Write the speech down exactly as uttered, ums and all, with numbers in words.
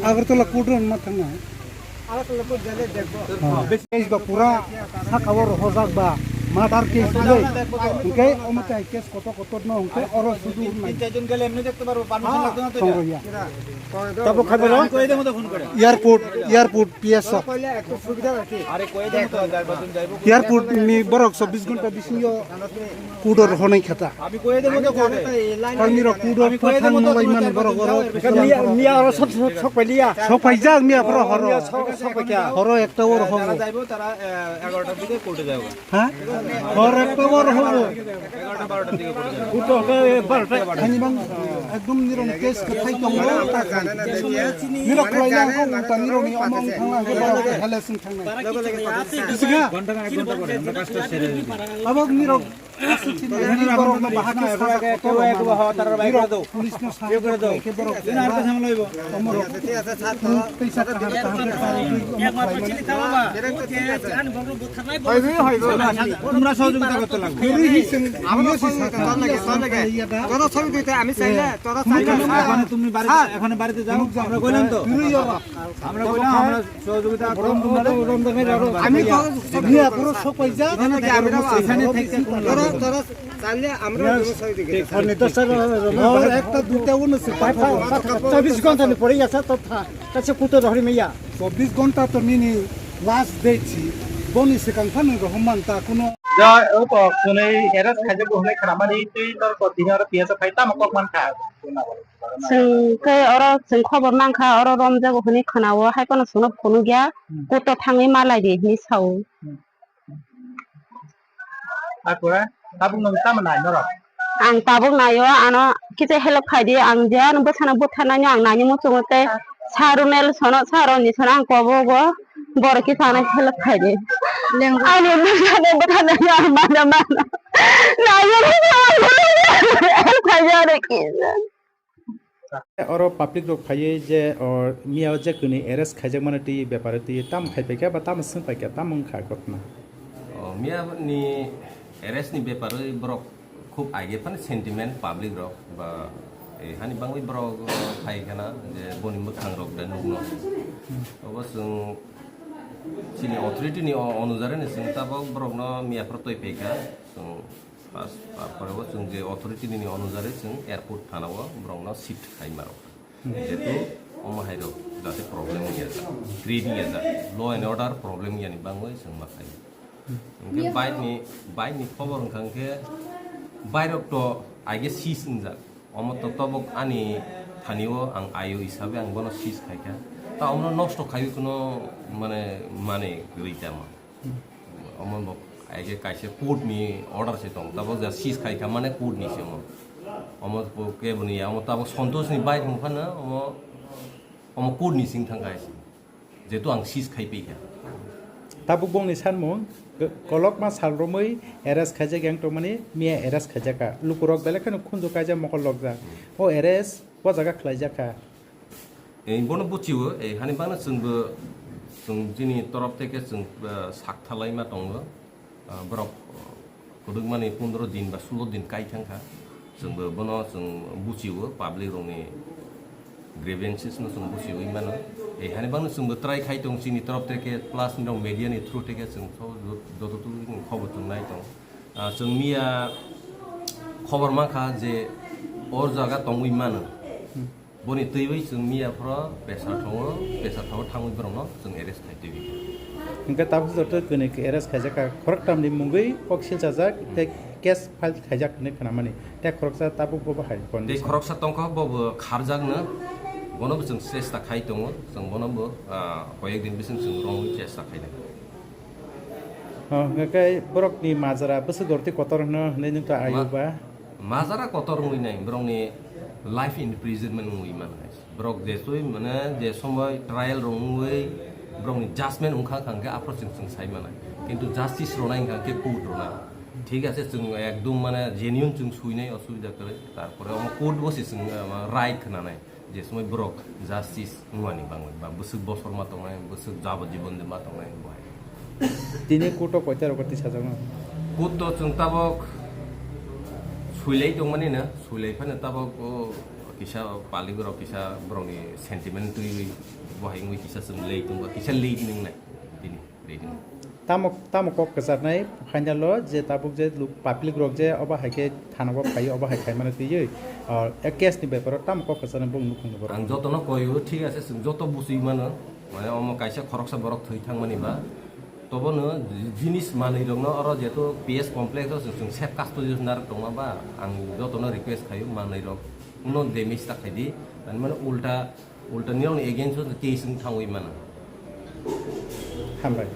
Agartala court rok ma thangna. Case ba pura saka o rohorjak ba murder case le. Hwnkhe omo tai case kotor kotor no hwnkhe oro sudu nai. Tongrokya. Airport, airport, P S o. Airport ni borok chobbish ghonta bisingo kudo rohornai khata. Kami rok kudo pathang nolai mani borok oro. Miya, miya oro sok, sok, sok pailiya. Sok paijak miya borok horo. Miya sok, sok paikha. Horo ekta oro hobo. Ha? Hor ekta oro hobo. Kuto ke barta. Hani bang ekdom nirok case khatai tongo. Nirok khlai nang kok ta nirok ni omong thang nang kok ta hela sing thang nang. Isiga. Abok nirok asuk chini nirok no bahak ke sa ko to nirok police no sa ko ke borok. Omorok. Tei sa kahar kahar. তোমরা সহযোগিতা করতে লাগবে। জরুরি হইছে, আমিও সেই সাথে। তোরা ছবি দিতে, আমি চাইলে, তোরা চাইলে। এখন তুমি বাড়িতে, এখন বাড়িতে যাও, আমরা কইলাম তো। আমরা কইলাম, আমরা সহযোগিতা করব তোমরা। আমি তো মিয়া পুরো সব পয়সা এখানে থেকে তোরা, তোরা চাইলে আমরা জনসহযোগিতা। একটা দুইটা উন্নতি চব্বিশ ঘন্টা পরে গেছে তো। Kaisa kuto rohorwi maya. Chobbish ghonta to nini last date si, boni swkang phano rohorman ta kuno. Ja, o to kunui arrest khaijak bo hwnwi khnamani twi norok tini oro P S o phai tamo kok mankha. Chwng tei oro chwng khobor mankha, oro romjago hwnwi khwnao, hai phano chwngno phunukya, Hmm. Kuto thangwi malai di hwnwi sao. Hmm. Akura, tabuk nung tamo nai norok? Ang tabuk naio, ano kisa help khai di, ang je ano bwthana bwthanai no ang nani muchungo tei sa Runel sono, sa Roni sono ang kobogo, borok kisa ano help khai di. Ani bwthana bwthanai no ang mana mana. Naio, help khai di ano kisa. Oro public rok phaiwi je, o, miya o je kwnwi arrest khaijak mani twi bepar twi tamo khai paikha ba tamo swng paikha, tamo wngkha ghotna? O, miya ni arrest ni bepar wi borok khub aige phano sentiment public rok ba, eh, hani bangwi borok phai khana je boni mwkhang rok de nukno. Obo chwng chini authority ni o-, onujare ni chwng tabok borok no miya phoro twi paikha. Chwng Pas, tarpore bo chwng je authority nini onujare chwng airport thana o borok no shift khai maro. Jehetu omo hai rok jate problem wngya jak, create wngya jak, law and order problem wngya ni bangwi chwng ma khai. Hwnkhe bike ni, bike ni khobor wngkha hwnkhe bike rok to aige seize wngjak. Omo to tobok ani thani o ang ayo hisabe ang bono seize khai kha. Ta omo nosto khaiwi kuno mane mane rwi tamo. Omo bo aige kaisa court ni order se tong, tabok ja seize khai kha mane court ni se omo. Omo bo kebo ni ya, omo tabok Santosh ni bike wng phano omo, omo court ni sing thang kha se. Jehetu ang seize khai pai kha. Tabuk bongni sanmung, kolokma sal romwi arrest khaijak yang tongmani, miya arrest khaijak kha. Lukurok belai kheno khunju kaijak mokol lokjak. O arrest o jaga khlaijak kha. Ei, bono buchiwo, ei, hani bangno chwngbo, chwng chini torof theke chwng, ah, sak thalai ma tongo. Ah, borok, ah, kwdwkmani pondro din ba sulo din kai thang kha. Chwngbo bono chwng buchiwo, public rokni grievances no chwng buchiwi mano. Ei, hani bangno chwngbo try khai tong chini torof theke, plus nirok media ni through theke chwng so jo-, joto twi khobor chwng nai tong. Ah, chwng miya khobor mankha je or jaga tongwi mano. Boni twiwi chwng miya phoro pressure thongo, pressure thongo thangwi borokno chwng arrest khai twiwi. Hwnkhe tabuk joto kwnwi khe arrest khaijak kha, khoroktamni mungwi kok silchajak tei case file khaijak hwnwi khnamani. Tei khoroksa tabuk bo bahai condition. Tei khoroksa tongkha, bo bo kharjakno, bono bo chwng chesta khai tongo, chwng bono bo, ah, koyek din bising chwng romwi chesta khainai. Oh, hwnkhe borokni majra bwswk dorti kotor hwno hwnwi nwng ta ayo ba? Majra kotor wngwi nai, borokni life imprisonment wngwi man hai. Borok jesui mane je somoi trial rok wngwi borokni judgment wngkha khankhe aphuru chwng chwng sai manai. Kintu justice rwnai wngkha khe court rwna. Thik ase, chwng ekdum mane genuine chwng suinai osubida kwrwi. Tarpore omo court bo se chwng, eh, right khwnanai. Je somoi borok justice wngmani bangwi ba bwswk bosor ma tongnai, bwswk jabajibon de ma tongnai bo hai. Tini court o koita rogo tisajakno? Court o chwng tabok Suilai tongmani na, suilai phano tabok o kisa palik rok kisa borokni sentiment twiwi bohai wngwi kisa chwng late wngba, kisa late wngnai tini late wng. Tamo, tamo kok kwcharnai final o je tabuk je lu-, public rok je obo hai khe thana o phai obo hai khai mano twiwi, ah, case ni beparo tamo kok kwcharnai bong nukhung ni borok. Ang jotono koyo, thik ase, chwng joto bujui mano, mane omo kaisa khoroksa borok thwi thangmani ba, tobono jinis manwi rokno oro jeto P S complex o chwng, chwng safe custody o narwk tongma ba, ang jotono request khaio manwi rok no damage ta khaidi, tani mane ulta, ulta nirokni against o case wng thangwi mano. Hambai.